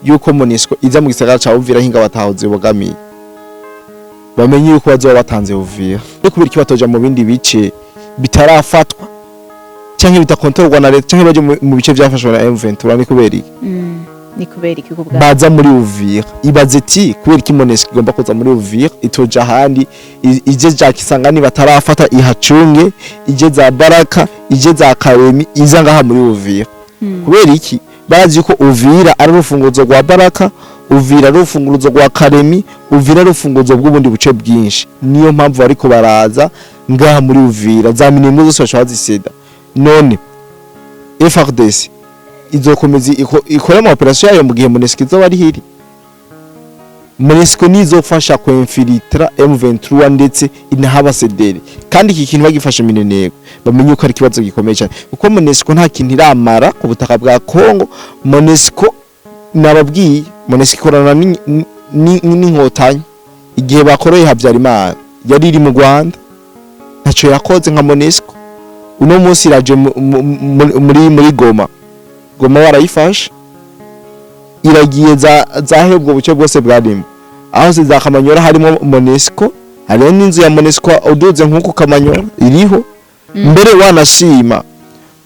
Yuko MONUSCO iza mu gisagara ca Uvira, hinga bataho zibogamiye, bamenye yuko bazoba batanze Uvira. No kubera iki batoja mu bindi bice bitarafatwa canke bidakontorwa na leta, canke baje mu bice vyafashwe na M23? Ni kubera iki? Ni kubera iki kubwa? Baza muri Uvira. Ibaze ati kubera iki MONUSCO igomba kuza muri Uvira, itoja ahandi, ije za Kisangani batarafata ihacunge, ije za Baraka, ije za Karemi, iza ngaha muri Uvira? Kubera iki? Barazi ko Uvira ari urufunguzo rwa Baraka, Uvira ari urufunguzo rwa Karemi, Uvira ari urufunguzo bw'ubundi buce bwinshi. Niyo mpamvu bariko baraza ngaha muri Uvira. Za Minembwe zose baca baziseda. None FARDC izokomeza ikore ama opération yayo mu gihe MONUSCO izoba ari hiri? MONUSCO nizofasha kuinfiltra M23 ndetse inahabasedere. Kandi iki kintu bagifashe mineneko, bamenye ko ari ikibazo gikomeye cyane, kuko MONUSCO nta kintu iramara ku butaka bwa Congo. MONUSCO, nababwiye, MONUSCO ikorana n'inkotanyi. Igihe bakoreye Habyarimana yari iri mu Rwanda, ntaco yakoze nka MONUSCO. Uno munsi iraje muri Goma. Goma barayifashe, iragiye zahe ubwo buce bwose bwarimo aho se za Kamanyora harimo MONUSCO. Hariho n'inzu ya MONUSCO uduze nk'uko Kamanyora iriho. Mbere wanashima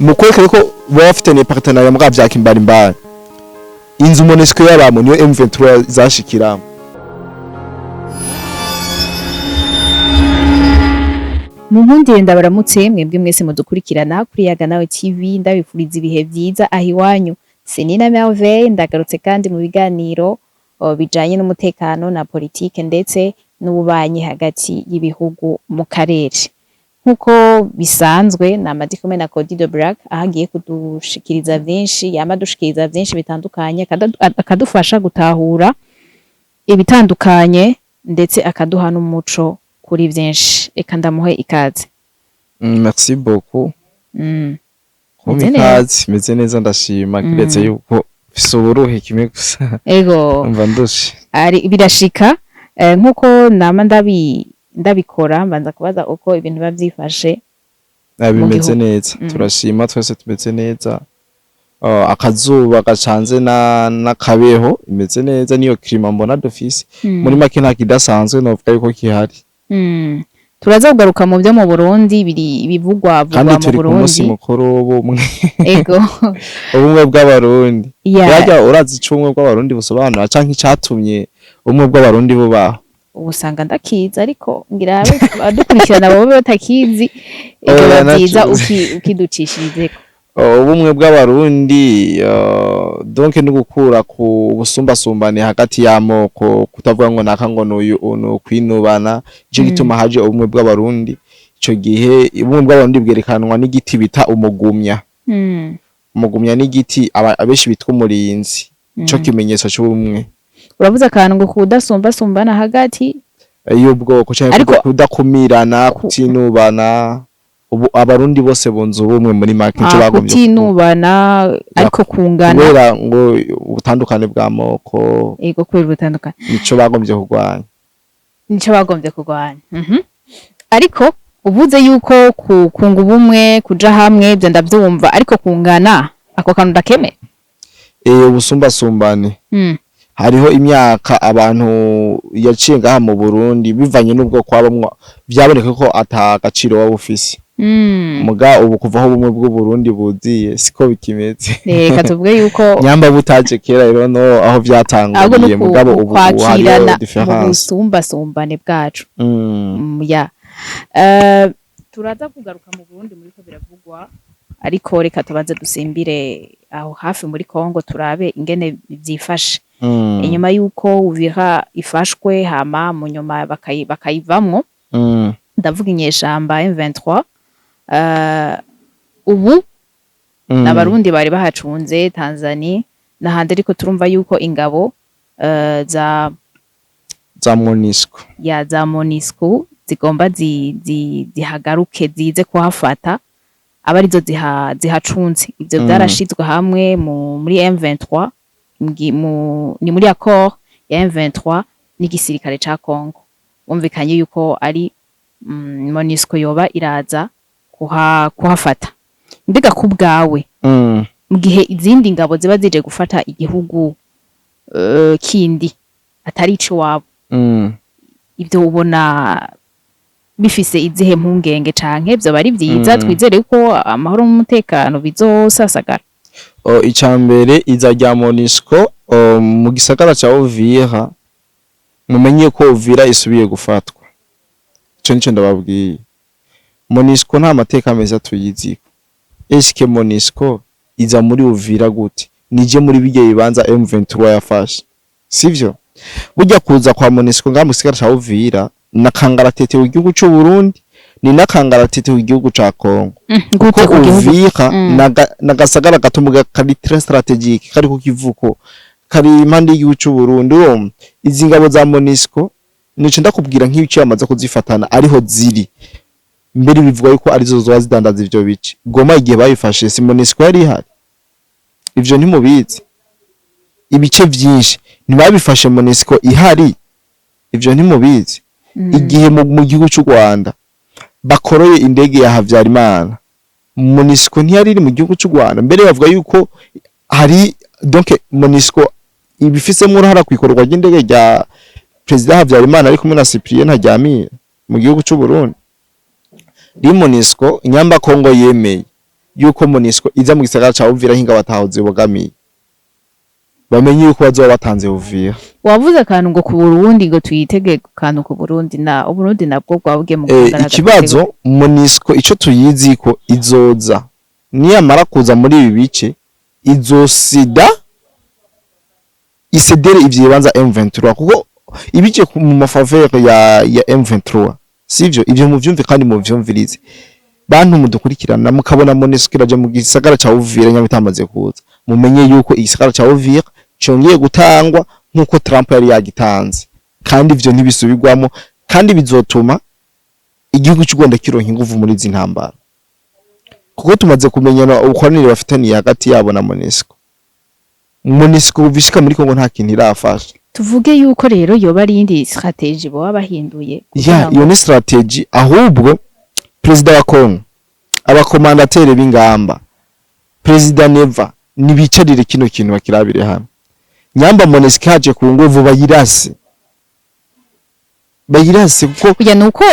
mu kwereka ko baba bafitanye partenariat mbwa vya kimbarimbari, inzu MONUSCO yabamo niyo M23 zashikiramo. Mu nkundire ndabaramutse mwebwe mwese mudukurikirana kuri Yaga Nawe TV, ndabifuriza ibihe byiza aho iwanyu. Senina Merveille ndagarutse kandi mu biganiro bijanye n'umutekano na politike ndetse n'ububanyi hagati y'ibihugu mu karere. Nk'uko bisanzwe nama ndi kumwe na Cody de Black, aho agiye kudushikiriza vyinshi, yama adushikiriza vyinshi bitandukanye, akadufasha gutahura ibitandukanye ndetse akaduha n'umuco kuri vyinshi. Reka ndamuhe ikaze. Merci beaucoup. Kumpa Meze neza. ikaze. Meze neza, ndashima, kiretse yuko mfise uburuhe kimwe gusa. Ego. Umva ndushe. Ari birashika. Nkuko nama ndabikora, mbanza kubaza uko ibintu biba vyifashe Ah, mu bimeze gihugu. neza. Turashima, twese tumeze neza. Akazuba gacanze na n'akabeho, imeze neza, niyo climat mbona dufise. Muri make nta kidasanzwe novuga yuko kihari. Turaza kugaruka mu byo mu Burundi biri bivugwa Kandi vugwa mu turi ku munsi Burundi. mukuru w'ubumwe. Ego. Ubumwe bw'Abarundi. Ya. Yarya urazi ico ubumwe bw'Abarundi busobanura canke icatumye ubumwe bw'Abarundi bubaho? Ubu usanga ndakizi, ariko ngira abadukurikirana bobe batakizi. Ego. Oya, byiza naco. Ukiducishirizeko. Ubumwe bw'Abarundi, donc ni gukura ku busumbasumbane hagati y'amoko, kutavuga ngo naka ngo nuyu nukwinubana. Ico gituma haje ubumwe bw'Abarundi. Ico gihe ubumwe bw'Abarundi bwerekanwa n'igiti bita umugumya. Umugumya n'igiti abenshi bitwa umurinzi, ico kimenyetso c'ubumwe. Uravuze akantu ngo kudasumbasumbana hagati y'ubwoko canke Ariko kudakumirana, kutinubana. Ubu Abarundi bose bunze ubumwe muri make, ico Ah, bagombye kuvuga. Kutinubana ariko kungana. Kubera ngo ubutandukane bw'amoko. Ego, kubera ubutandukane. Nico bagombye kurwanya. Nico bagombye kurwanya. Ariko uvuze yuko kunga ubumwe, kuja hamwe, ibyo ndavyumva, ariko kungana ako kantu ndakemera. Ubusumbasumbane. Hariho imyaka abantu yaciye ngaha mu Burundi, bivanye n'ubwoko wabamwo, vyaboneka ko ata gaciro waba ufise. Muga ubu kuva aho ubumwe bw'u Burundi buziye, siko bikimeze. Reka tuvuge yuko nyamba butaje kera rero no aho ahubwo vyatanguriye, no mugabo ubu hariho kwakirana mu différence. busumbasumbane bwacu. Ya. Turaza kugaruka mu Burundi muri ko biravugwa, ariko reka tubanze dusimbire aho hafi muri Kongo turabe ingene vyifashe. Inyuma yuko Uvira ifashwe, hama mu nyuma bakayivamwo, ndavuga inyeshamba M23, ubu n'Abarundi bari bahacunze, Tanzania n'ahandi, ariko turumva yuko ingabo za za MONUSCO. Ya, za MONUSCO zigomba zihagaruke zize kuhafata, aba arizo zihacunze. Ivyo vyarashizwe hamwe muri M23, ni muri accord ya M23 n'igisirikare ca Congo. Bumvikanye yuko ari MONUSCO yoba iraza kuhafata. Mbega ku bwawe, mu gihe izindi ngabo ziba zije gufata igihugu, kindi atari ico wabo. Ivyo ubona bifise izihe mpungenge, canke vyoba ari vyiza? Twizere ko amahoro n'umutekano bizosasagara. Ica mbere, iza rya MONUSCO mu gisagara ca Uvira, mumenye ko Uvira isubiye gufatwa. Ico nico ndababwiye. MONUSCO nta mateka meza tuyiziko. Eske MONUSCO iza muri Uvira gute? Nije muri birya bibanza M23 yafashe, sivyo? Burya kuza kwa MONUSCO ngaha mu gisagara ca Uvira na kangaratete w'igihugu c'u Burundi, ni n'akangaratete w'igihugu ca Congo. Gute? Kuko Ku gihugu? Uvira nagasagara gato muga kari très stratégique, kari ku kivuko, kari impande y'igihugu c'u Burundi. Urumva izi ngabo za MONUSCO, nico ndakubwira, nk'ibice bamaze kuzifatana ariho ziri, mbere bivuga yuko arizo zoba zidandaza ivyo bice. Goma igihe bayifashe, si MONUSCO yari ihari? Ivyo ntimubizi? Ibice vyinshi ntibabifashe MONUSCO ihari? Ivyo ntimubizi? Igihe mu gihugu c'u Rwanda bakoroye indege ya Habyarimana, MONUSCO ntiyari iri mu gihugu c'u Rwanda? Mbere bavuga yuko hari, donc MONUSCO ibifisemo uruhara ku ikorwa ry'indege rya Perezida Habyarimana ari kumwe na Cyprien Ntaryamira mu gihugu c'u Burundi. Ri MONUSCO inyamba Kongo yemeye yuko MONUSCO iza mu gisagara ca Uvira, hinga bataho zibogamiye, bamenye yuko bazoba batanze Uvira. Wavuze akantu ngo ku Burundi, ngo tuyitege akantu ku Burundi, na Uburundi nabwo bwabugiye mu guhangana. Ikibazo, MONUSCO ico tuyizi ko izoza, niyamara kuza muri ibi bice izosida isedere ivyo bibanza M23, kuko ibice mu ma faveur ya M23, sivyo? Ivyo muvyumve kandi muvyumvirize, bantu mudukurikirana. Mukabona MONUSCO iraje mu gisagara ca Uvira, nyabitamaze kuza, mumenye yuko igisagara ca Uvira congeye gutangwa nkuko Trump yari yagitanze, kandi ivyo ntibisubirwamo, kandi bizotuma igihugu cy'u Rwanda kironka inguvu muri izi ntambara, kuko tumaze kumenyana ubukoranire bafitaniye hagati yabo na MONUSCO. MONUSCO kuva ishika muri Kongo nta kintu irafasha. Tuvuge yuko rero yoba ari iyindi stratégie boba bahinduye kugira Ya, iyo ni stratégie. Ahubwo perezida wa Kongo, abakomandateri b'ingamba, perezida Neva, nibicarire kino kintu bakirabire hamwe. Nyamba MONUSCO haje ku nguvu, bayirase, bayirase, kuko Kuya nuko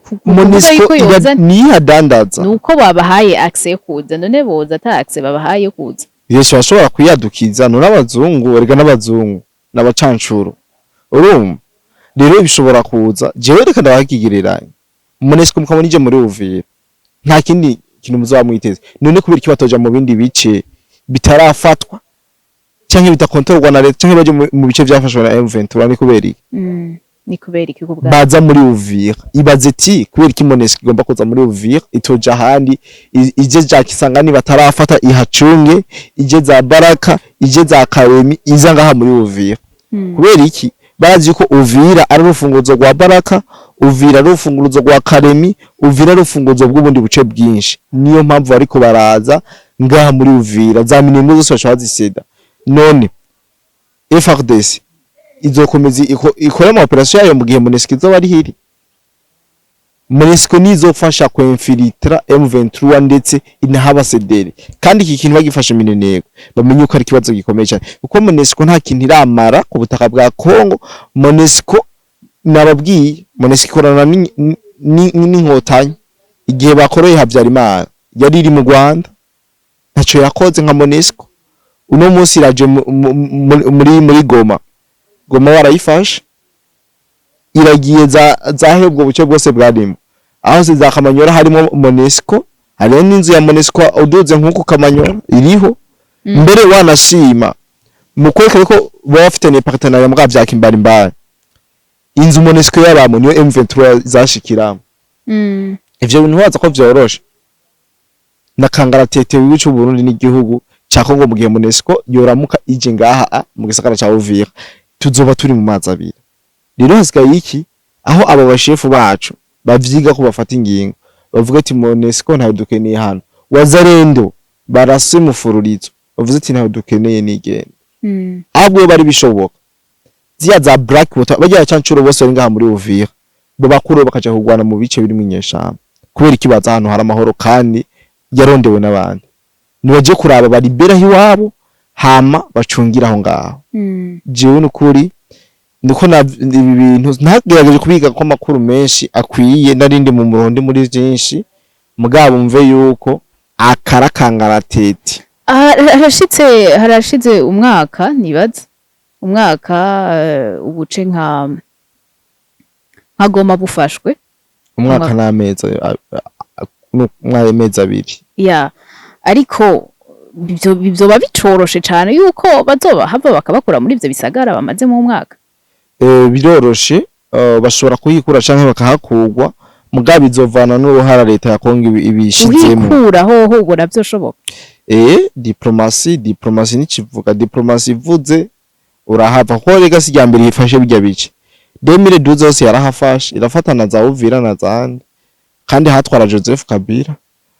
kuvuga MONUSCO yuko yoza niyadandaza. Nuko babahaye accès yo kuza, none boza ata accès babahaye yo kuza? Yesu bashobora kuyadukiza. None abazungu, erega n'abazungu n'abacancuro. Urumva rero bishobora kuza. Jewe reka ndabakigereranya, MONUSCO mukabona ije muri Uvira, nta kindi kintu muzoba mwiteze. None kubera iki batoja mu bindi bice bitarafatwa canke bidakontorwa na leta, canke baje mu bice vyafashwe na M23? Ni kubera iki? Ni kubera iki kubwa Baza muri Uvira? Ibaze ati kubera iki MONUSCO igomba kuza muri Uvira, itoja ahandi, ije za Kisangani batarafata ihacunge, ije za Baraka, ije za Karemi, iza ngaha muri Uvira? Kubera iki? Barazi ko Uvira ari urufunguzo rwa Baraka, Uvira ari urufunguzo rwa Karemi, Uvira ari urufunguzo bw'ubundi buce bwinshi. Niyo mpamvu bariko baraza ngaha muri Uvira. Za Minembwe zose bashobora baziseda. None FARDC izokomeza ikore ama opération yayo mu gihe MONUSCO izoba ari hiri? MONUSCO nizofasha kwinfiltra M23 ndetse inahabasedere. Kandi iki kintu bagifashe mineneko, bamenye ko ari ikibazo gikomeye cyane, kuko MONUSCO nta kintu iramara ku butaka bwa Congo. MONUSCO, nababwiye, MONUSCO ikorana n'inkotanyi. Igihe bakoreye Habyarimana yari iri mu Rwanda, ntaco yakoze nka MONUSCO. Uno munsi iraje muri Goma. Goma barayifashe, iragiye zahe ubwo buce bwose bwarimo, aho se za Kamanyora harimo MONUSCO, hariho n'inzu ya MONUSCO uduze nk'uko Kamanyora iriho. Mbere wanashima mu kwereka ko baba bafitaniye partenariat mbwa vya kimbarimbari, inzu MONUSCO yabamo niyo M23 zashikiramo. Ivyo bintu waza ko vyoroshe na kangaratete w'igihugu c'u Burundi n'igihugu ca Kongo. Mu gihe MONUSCO yoramuka ije ngaha mu gisagara ca Uvira, tuzoba turi mu mazi abiri. Rero hasigaye iki? Aho abo bashefu bacu bavyiga ko bafata ingingo, bavuga ati MONUSCO ntayo dukeneye hano. Wazalendo barase mufururizo, bavuze ati ntayo dukeneye, nigenda. Ahubwo iyo bari bishoboka, ziya za Black Water, bagira cancuro bose bari ngaha muri Uvira, bo bakuru bakaja kurwana mu bice birimo inyeshamba. Kubera iki baza ahantu hari amahoro kandi yarondewe n'abandi? Nibaje kuraba bariberaho iwabo. Hama bacungira aho ngaho. Jewe nukuri ndiko na ibi bintu ntagerageje kubiga ko amakuru menshi akwiye, narindi mu murongo, ndi muri byinshi, mugabo mve yuko akara kangaratete. Harashitse umwaka, nibaza umwaka, ubuce nka Goma bufashwe. Umwaka n'amezi n'amezi 2. Ya, ariko ivyo bizoba bicoroshe cane yuko bazoba hava bakabakura muri ivyo bisagara bamazemo umwaka. Biroroshe, bashobora kuhikura canke bakahakurwa, mugabo bizovana n'uruhara leta ya Kongo ibishizemo. Uhikura hoho ubona vyoshoboka? Diplomatie n'ikivuga diplomatie ivuze urahava, kuko rega si irya mbere ifashe bijya bice. 2012 zose yarahafashe, irafatana za Uvira na zandi, kandi hatwara Joseph Kabila.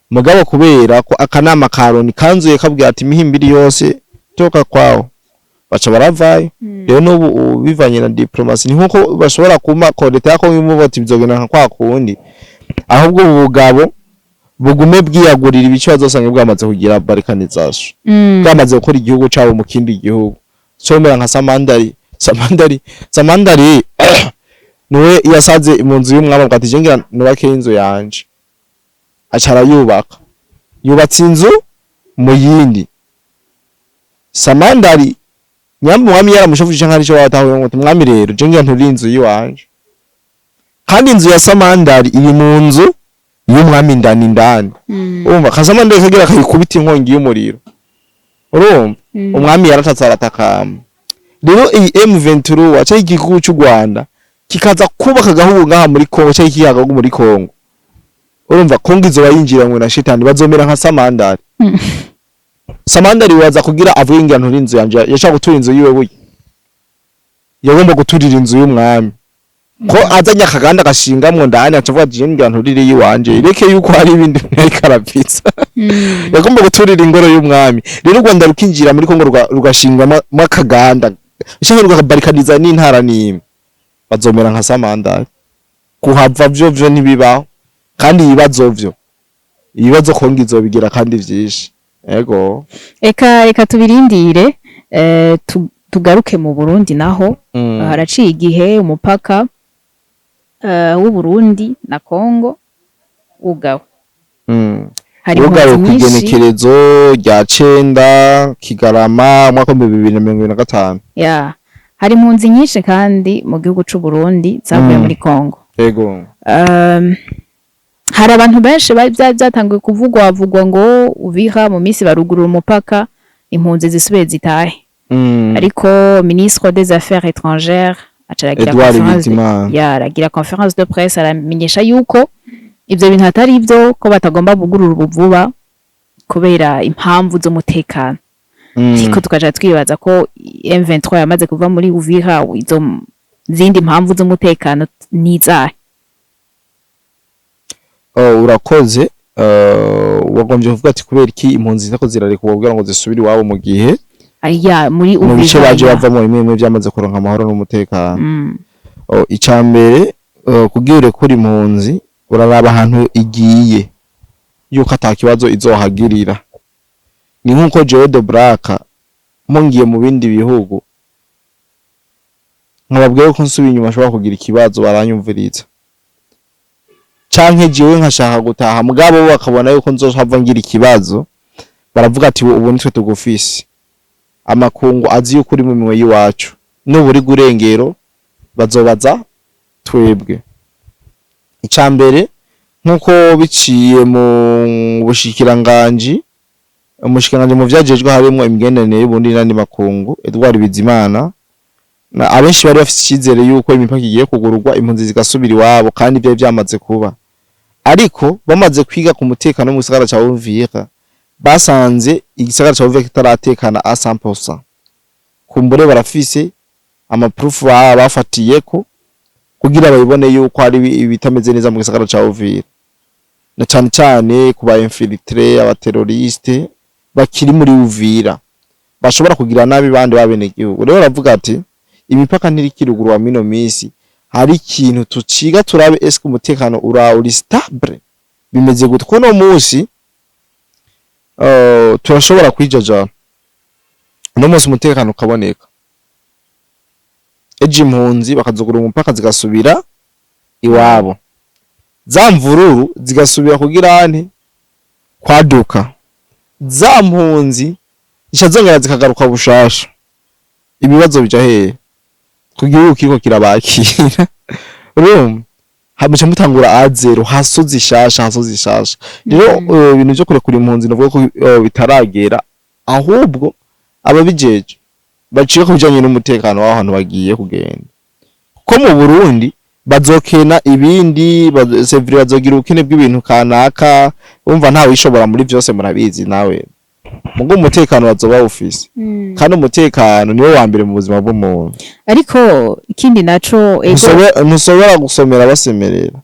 Mugabo kubera ko akanama ka Loni kanzuye kabwira ati imihimbiri yose toka kwawo, baca baravayo. Rero n'ubu bivanye na diplomatie, ni nkuko bashobora kuma ko leta ya Kongo imuvuga ati bizogenda nka kwa kundi, ahubwo ubu bugabo bugume bwiyagurira ibice, bazosanga bwamaze kugira balkanisation, bwamaze gukora igihugu cabo mu kindi gihugu, comera nka Samandari. Samandari niwe yasaze mu nzu y'umwami, avuga ati: "Je ngira nubake inzu yanje." Aca arayubaka, yubatse inzu mu yindi. Samandari nyamba umwami yaramushavuje canke arico watahuye, ngo umwami rero je ngira nturi inzu yiwanje, kandi inzu ya Samandari iri mu nzu y'umwami indani indani. Urumva kasamandari kagira kayikubita inkongi y'umuriro, urumva umwami yaratatse, aratakamba. Rero iyi M23 cyangwa igihugu cy'u Rwanda kikaza kubaka agahugu ngaha muri Kongo cyangwa ikiyaga muri Kongo, urumva Kongo izoba yinjiranywe na shitani, bazomera nka Samandari. Samandari waza kugira avuye ngira nturi inzu yanje, yashaka gutura inzu yiwe, burya yagomba guturira inzu y'umwami, ko azanye akaganda agashingamwo ndani, aca avuga ati: "Je ngira nturire iyiwanje." Ireke yuko hari ibindi ariko arapitsa, yagomba guturira ingoro y'umwami. Rero u Rwanda rukinjira muri Kongo rugashingamo akaganda cyangwa rukabarikaniza n'intara n'imwe, bazomera nka Samandari. Kuhava vyo ntibibaho, kandi ibibazo vyo, ibibazo Kongo izobigira kandi vyinshi, ego. Reka tubirindire, tugaruke mu Burundi naho. Haraciye igihe umupaka w'u Burundi na Kongo wugawe. Hari Wugawe impunzi ku nyinshi. igenekerezo rya 9 Kigarama umwaka w'2025. Ya, hari impunzi nyinshi kandi mu gihugu c'u Burundi zavuye muri Kongo. Hari abantu benshi bari byatanguye kuvugwa vugwa ngo Uvira mu minsi barugurura umupaka, impunzi zisubiye zitahe. Ariko ministre des Affaires étrangères aca aragira Edouard conférence Bizimana. Ya, aragira conférence de presse, aramenyesha yuko ivyo bintu atari ivyo, ko batagomba bugurura ubu vuba kubera impamvu z'umutekano. Ariko tukaja twibaza ko M23 yamaze kuva muri Uvira, izo zindi mpamvu z'umutekano nizahe? Oh, urakoze. Wagombye kuvuga ati kubera iki impunzi ziriko zirarekurwa kugira ngo zisubire iwabo mu gihe Aya muri mu bice Uvira baje ya. bavamo bimwe bimwe byamaze kuronka amahoro n'umutekano. Oh, ica mbere, kugira urekure impunzi uraraba ahantu igiye yuko ata kibazo izohagirira. Ni nkuko jewe de Black mungiye mu bindi bihugu nkababwira ko nsubiye inyuma ashobora kugira ikibazo, baranyumviriza, canke jewe nkashaka gutaha mugabo bo bakabona yuko nzohava ngira ikibazo, baravuga ati: "Ubu nitwe tugufise, amakungu azi yuko uri mu minwe y'iwacu, nuburi gurengero bazobaza twebwe." Ica mbere, nkuko biciye mu bushikiranganji, umushikiranganji mu vyajejwe harimwo imigenderanire y'Uburundi n'andi makungu, Edouard Bizimana, na abenshi bari bafise icizere yuko imipaka igiye kugururwa, impunzi zigasubira iwabo, kandi vyari vyamaze kuba. Ariko bamaze kwiga ku mutekano mu gisagara ca Uvira, basanze igisagara ca Uvira kitaratekana a 100%. Kumbure barafise ama preuves baba bafatiyeko kugira babibone yuko hari ibitameze neza mu gisagara ca Uvira, na cane cane ku ba infiltrés, aba terroristes bakiri muri Uvira bashobora kugira nabi bandi babenegihugu. Rero baravuga ati imipaka ntirikirugurwa mino misi, hari ikintu tuciga turabe eske umutekano ura uri stable, bimeze gute, ko no musi turashobora kwijajara. Uno munsi umutekano ukaboneka, ejo impunzi bakazugura umupaka zigasubira iwabo, za mvururu zigasubira kugira ante kwaduka, za mpunzi zica zongera zikagaruka bushasha. Ibibazo bija hehe ku gihugu kiriko kirabakira? Urumva hamuca mutangura à zéro, hasozi shasha, hasozi shasha. Rero ibintu vyo kurekura impunzi navuga ko bitaragera, ahubwo ababijeje baciye ku bijanye n'umutekano w'aho hantu bagiye kugenda, kuko mu Burundi bazokena ibindi c'est vrai, bazogira ubukene bw'ibintu kanaka. Umva, ntawe wishobora muri vyose, murabizi nawe. Mugo umutekano bazoba bawufise, kandi umutekano niwo wa mbere mu buzima bw'umuntu. Ariko ikindi naco, ego. Ntushobora gusomera basemerera.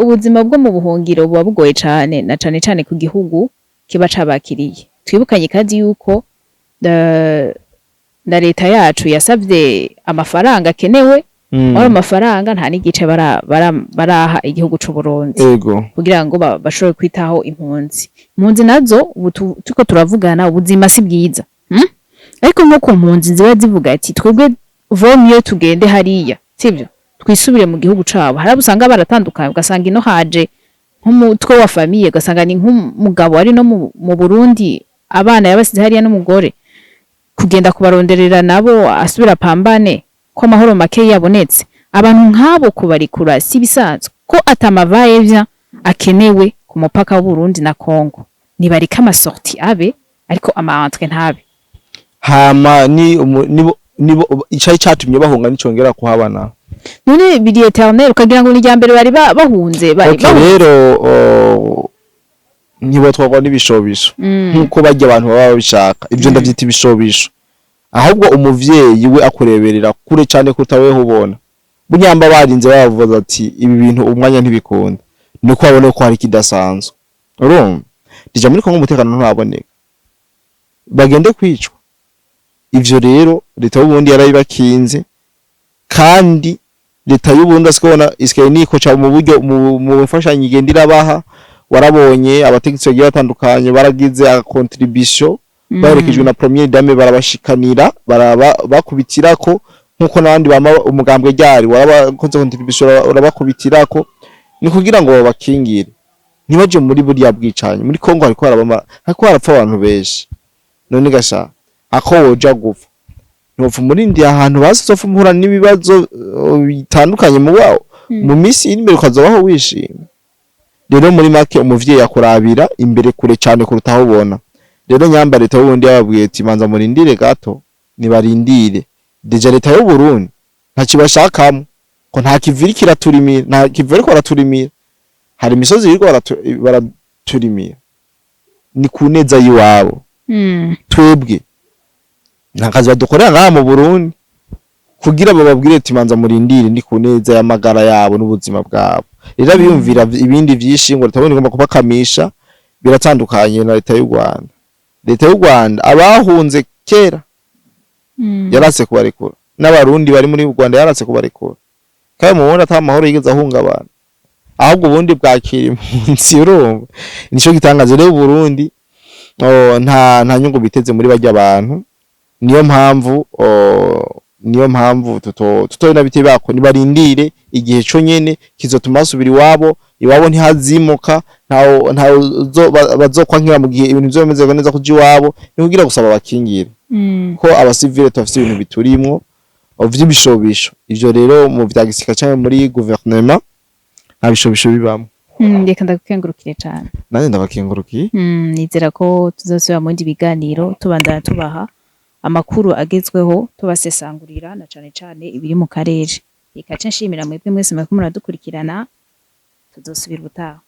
Ubuzima bwo mu buhungiro buba bugoye cane, na cane cane ku gihugu kiba cabakiriye. Twibukanye kandi yuko na leta yacu yasavye amafaranga akenewe. Ayo mafaranga nta n'igice baraha igihugu c'u Burundi kugira ngo bashobore kwitaho impunzi. Impunzi nazo ubu turiko turavugana, ubuzima si bwiza, Ariko nko ku mpunzi ziba zivuga ati twebwe vaut mieux tugende hariya, sivyo, twisubire mu gihugu cabo. Hari abo usanga baratandukanye, ugasanga ino haje nk'umutwe wa famille, ugasanga ni nk'umugabo ari no mu Burundi, abana yabasize hariya n'umugore, kugenda kubaronderera nabo asubira pambane ko amahoro make yabonetse. Abantu nk'abo kubarikura si bisanzwe ko atamavaye akenewe ku mupaka w'Uburundi na Congo. Nibareka ama sorties abe, ariko ama entrées ntabe. Hama ni nibo icari catumye bahunga nicongera kuhabana. None biri éternel, ukagira ngo ni irya mbere bari bahunze bari Okay, bahunze. Rero ntibotwarwa n'ibishobisho nkuko barya abantu baba babishaka. Ivyo ndavyita ibishobisho. Ahubwo umuvyeyi we akureberera kure cane kuruta weho ubona. Bunyamba barinze bavuze ati ibi bintu umwanya ntibikunda, nuko babona ko hari ikidasanzwe. Urumva déjà muri Kongo umutekano nturaboneka, bagende kwicwa. Ivyo rero leta y'Uburundi yarabibakinze, kandi leta y'Uburundi asikobona isigaye nikoca mu buryo mu mfashanyo igenda irabaha. Warabonye abategetsi bagiye batandukanye baragize contribution baherekejwe na première dame, barabashikanira, baraba bakubitirako, nkuko n'abandi bama umugambwe ryari warabakoze contribution urabakubitirako. Ni kugira ngo babakingire ntibaje muri buriya bwicanyi. Muri Kongo hariko harabama, hariko harapfa abantu benshi. None gasha ako woja gupfa, ntiwopfa umurindiye ahantu basi uzopfa muhura n'ibibazo bitandukanye mu wawo mu minsi iri imbere, ukazobaho wishimye. Rero muri make, umuvyeyi akurabira imbere kure cane kuruta aho ubona. Rero nyamba leta y'Uburundi yababwiye ati manza murindire gato, nibarindire. Déjà leta y'u Burundi ntakibashakamo, ko nta kiviri kiraturimira, nta kivi ariko baraturimira. Hari imisozi iriko baraturimira, ni ku neza y'iwabo. Twebwe nta kazi badukorera ngaha mu Burundi kugira bababwire ati manza murindire, ni ku neza y'amagara yabo n'ubuzima bwabo. Rero abiyumvira ibindi vyinshi ngo leta igomba kubakamisha, biratandukanye na leta y'u Rwanda. Leta y'u Rwanda abahunze kera yaratse kubarekura, n'abarundi bari muri Rwanda yaratse kubarekura, kandi mu Burundi ata mahoro yigeze ahungabana, ahubwo ubundi bwakira impunzi. Urumva nico gitangaje. Rero Burundi, oh, nta nyungu biteze muri barya bantu. Niyo mpamvu, oh, niyo mpamvu tutobona bite bako. Nibarindire igihe co nyene kizotuma basubira iwabo. Iwabo ntihazimuka, ntawe bazokwankira mu gihe ibintu bizoba bimeze neza kuja iwabo. Ni kugira gusaba bakingire ko abasivile tubafise ibintu biturimwo vy'ibishobisho. Ivyo rero mu vya gisirikare canke muri guverinoma nta bishobisho bibamwo. Reka ndagukengurukire cane. Nanjye ndabakengurukiye. Nizera ko tuzosubira mu bindi biganiro, tubandana tubaha amakuru agezweho, tubasesangurira na cane cane ibiri mu karere. Reka ce nshimira mwebwe mwese muriko muradukurikirana, tuzosubira ubutaha.